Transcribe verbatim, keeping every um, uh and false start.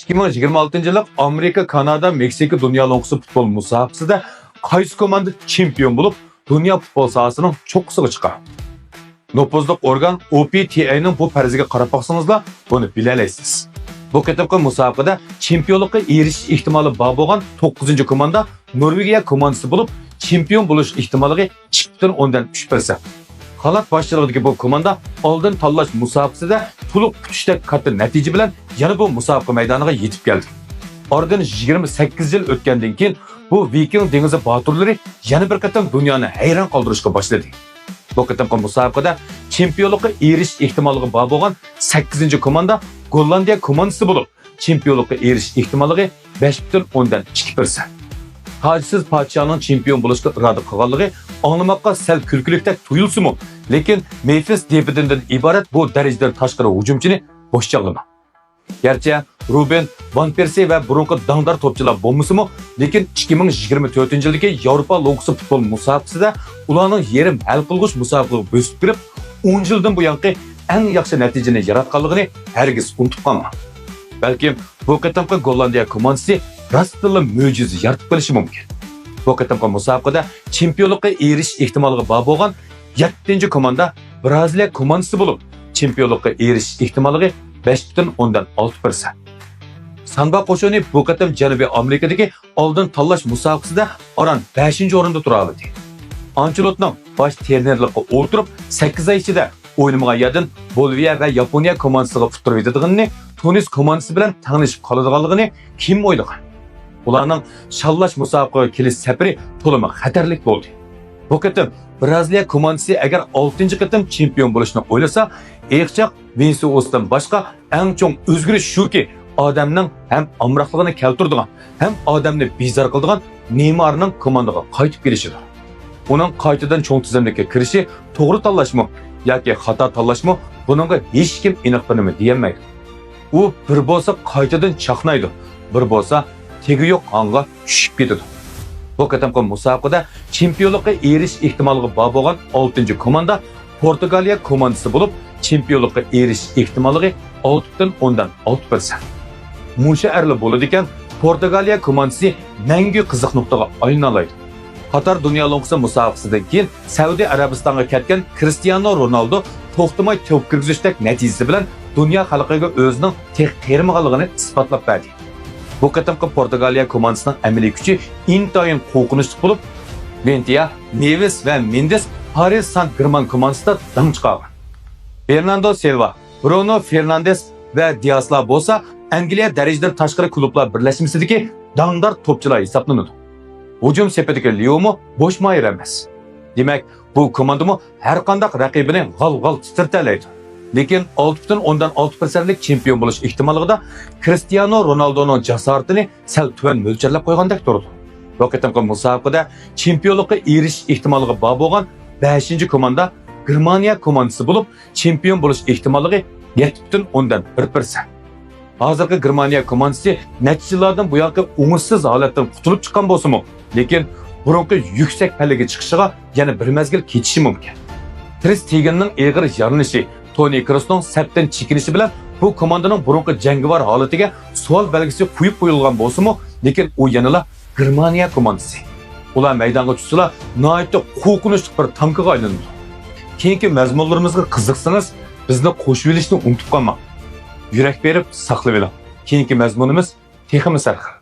ئىككى مىڭ يىگىرمە ئالتىنچى يىللىق ئامېرىكا، كانادا، مېكسىكا دۇنيا لوڭقىسى پۇتبول مۇسابىقىسىدە قايسى كوماندا چېمپىيون بولۇپ، دۇنيا پۇتبول ساھەسىنىڭ چوققىسىغا چىققان؟ نوپۇزلۇق ئورگان ئو پې تې ئېنىڭ بۇ پەرىزىگە قاراپ باقسىڭىزلا، بۇنى بىلەلەيسىز. بۇ قېتىمقى مۇسابىقىدە چېمپىيونلۇققا ئېرىشىش ئېھتىمالى بار بولغان توققۇزىنچى كوماندا نورۋېگىيە كوماندىسى بولۇپ، چېمپىيون بولۇش ئېھتىماللىقى ئىككى پۈتۈن ئوندىن ئۈچ پىرسەنت. خالات باشچىلىقىدىكى بۇ كوماندا ئالدىن تاللاش مۇسابىقىسىدە تولۇق ئۇتۇشتەك كاتتا نەتىجە بىلەن يەنە بۇ مۇسابىقە مەيدانىغا يېتىپ كەلدى. ئارىدىن يىگىرمە سەككىز يىل ئۆتكەندىن كېيىن، بۇ ۋىكىڭ دېڭىزى باتۇرلىرى يەنە بىر قېتىم دۇنيانى ھەيران قالدۇرۇشقا باشلىدى. بۇ قېتىمقى مۇسابىقىدە چېمپىيونلۇققا ئېرىشىش ئېھتىماللىقى بار بولغان سەككىزىنچى كوماندا گوللاندىيە كوماندىسى بولۇپ، چېمپىيونلۇققا ئېرىشىش ئېھتىماللىقى بەش پۈتۈن ئوندىن ئىككى پىرسەنت. تاجسىز پادىشاھنىڭ چېمپىيون بولۇشقا ئىرادە قىلغانلىقى ئاڭلىماققا سەل كۈلكىلىكتەك تۇيۇلسىمۇ، لېكىن مېفىس دېبىدىندىن ئىبارەت بۇ دەرىجىدىن تاشقىرى ھۇجۇمچىنى بوش چاغلىماڭ. گەرچە روبىن ۋان پېرسى ۋە بۇرۇنقى داڭدار توپچىلار بولمىسىمۇ، لېكىن ئىككى مىڭ يىگىرمە تۆتىنچى يىلدىكى ياۋروپا لوگىسى پۇتبول مۇسابىقىسىدە ئۇلارنىڭ يېرىم ھەل قىلغۇچ مۇسابىقىگە بۆسۈپ كىرىپ، ئون يىلدىن بۇيانقى ئەڭ ياخشى نەتىجىنى ياراتقانلىقىنى ھەرگىز ئۇنتۇپ قالماڭ. بەلكىم بۇ قېتىمقى گوللاندىيە كوماندىسى راستتىنلا مۆجىزە يارىتىپ قېلىشى مۇمكىن. بۇ قېتىمقى مۇسابىقىدە چېمپىيونلۇققا ئېرىشىش ئېھتىماللىقى بار بولغان يەتتىنچى كوماندا بىرازىلىيە كوماندىسى بولۇپ، چېمپىيونلۇققا ئېرىشىش ئېھتىماللىقى بەش پۈتۈن ئوندىن ئالتە پىرسەنت. سانبا قوشۇنى بۇ قېتىم جەنۇبىي ئامېرىكىدىكى ئالدىن تاللاش مۇسابىقىسىدە ئاران بەشىنچى ئورۇندا تۇرالىدى. ئانچېلوتنىڭ باش تېرنېرلىققا ئولتۇرۇپ، سەككىز ئاي ئىچىدە ئوينىمىغان يەردىن بولىۋىيە ۋە ياپونىيە كوماندىسىغا ئۇتتۇرۇۋېتىدىغىنىنى، تۇنىس كوماندىسى بىلەن تەڭلىشىپ قالىدىغانلىقىنى كىم ئويلىغان؟ ئۇلارنىڭ شاللاش مۇسابىقىگە كېلىش سەپىرى تولىمۇ خەتەرلىك بولدى. بۇ قېتىم بىرازىلىيە كوماندىسى ئەگەر ئالتىنچى قېتىم چېمپىيون بولۇشنى ئويلىسا، ئېيقچاق ۋىنىسىئۇستىن باشقا ئەڭ چوڭ ئۆزگىرىش شۇكى، ئادەمنىڭ ھەم ئامراقلىقىنى كەلتۈرىدىغان، ھەم ئادەمنى بىزار قىلىدىغان نېيمارنىڭ كوماندىغا قايتىپ كېلىشىدۇر. ئۇنىڭ قايتىدىن چوڭ تىزىملىككە كىرىشى توغرا تاللاشمۇ ياكى خاتا تاللاشمۇ، بۇنىڭغا ھېچكىم ئېنىق بىر نېمە دېيەلمەيدۇ. ئۇ بىر بولسا قايتىدىن چاقنايدۇ، بىر بولسا تېگى يوق ھاڭغا چۈشۈپ كېتىدۇ. بۇ قېتىمقى مۇسابىقىدە چېمپىيونلۇققا ئېرىشىش ئېھتىماللىقى بار بولغان ئالتىنچى كوماندا پورتۇگالىيە كوماندىسى بولۇپ، چېمپىيونلۇققا ئېرىشىش ئېھتىماللىقى ئالتە پۈتۈن ئوندىن ئالتە پىرسەنت. مۇشۇ ئەرلا بولىدىكەن، پورتۇگالىيە كوماندىسى مەڭگۈ قىزىق نۇقتىغا ئايلىنالايدۇ. قاتار دۇنيا لوڭقىسى مۇسابىقىسىدىن كېيىن سەئۇدى ئەرەبىستانغا كەتكەن كرىستىيانو رونالدو توختىماي توپ كىرگۈزۈشتەك نەتىجىسى بىلەن دۇنيا خەلقىگە ئۆزىنىڭ تېخى قېرىمىغانلىقىنى ئىسپاتلاپ بەردى. بۇ قېتىمقى پورتۇگالىيە كوماندىسىنىڭ ئەمەلىي كۈچى ئىنتايىن قورقۇنچلۇق بولۇپ، ۋېنتىيا، نېۋېس ۋە مېندېس پارىژ سان گېرمان كوماندىسىدا داڭ چىقارغان. بېرناندو سىلۋا، برۇنو فېرناندېز ۋە دىئاسلار بولسا ئەنگلىيە دەرىجىدىن تاشقىرى كۇلۇبلار بىرلەشمىسىدىكى داڭدار توپچىلار ھېسابلىنىدۇ. ھۇجۇم سېپىدىكى ليومۇ بوش ماھىر ئەمەس. دېمەك، بۇ كوماندىمۇ ھەرقانداق رەقىبىنى غال-غال تىترىتەلەيدۇ. لېكىن ئالتە پۈتۈن ئوندىن ئالتە پىرسەنتلىك چېمپىيون بولۇش ئېھتىماللىقىدا كرىستىيانو رونالدونىڭ جاسارىتىنى سەل تۆۋەن مۆلچەرلەپ قويغاندەك تۇرىدۇ. بۇ قېتىمقى مۇسابىقىدە چېمپىيونلۇققا ئېرىشىش ئېھتىماللىقى بار بولغان بەشىنچى كوماندا گېرمانىيە كوماندىسى بولۇپ، چېمپىيون بولۇش ئېھتىماللىقى يەتتە پۈتۈن ئوندىن بىر پىرسەنت. ھازىرقى گېرمانىيە كوماندىسى نەچچە يىللاردىن بۇيانقى ئوڭۇشسىز ھالەتتىن قۇتۇلۇپ چىققان بولسىمۇ، لېكىن بۇرۇنقى يۈكسەك پەللىگە چىقىشىغا يەنە بىر مەزگىل كېتىشى مۇمكىن. تېر شتېگېننىڭ ئېغىر يارىلىنىشى، تونى كروسنىڭ سەپتىن چېكىنىشى بىلەن بۇ كوماندىنىڭ بۇرۇنقى جەڭگىۋار ھالىتىگە سوئال بەلگىسى قويۇپ قويۇلغان بولسىمۇ، لېكىن ئۇ يەنىلا گېرمانىيە كوماندىسى. ئۇلار مەيدانغا چۈشسىلا، ناھايىتى قورقۇنچلۇق بىر تانكىغا ئايلىنىدۇ. كېيىنكى مەزمۇنلىرىمىزغا قىزىقسىڭىز، بىزنى قوشۇۋېلىشنى ئۇنتۇپ قالماڭ. يۈرەك بېرىپ ساقلىۋېلىڭ. كېيىنكى مەزمۇنىمىز تېخىمۇ سەرخىل.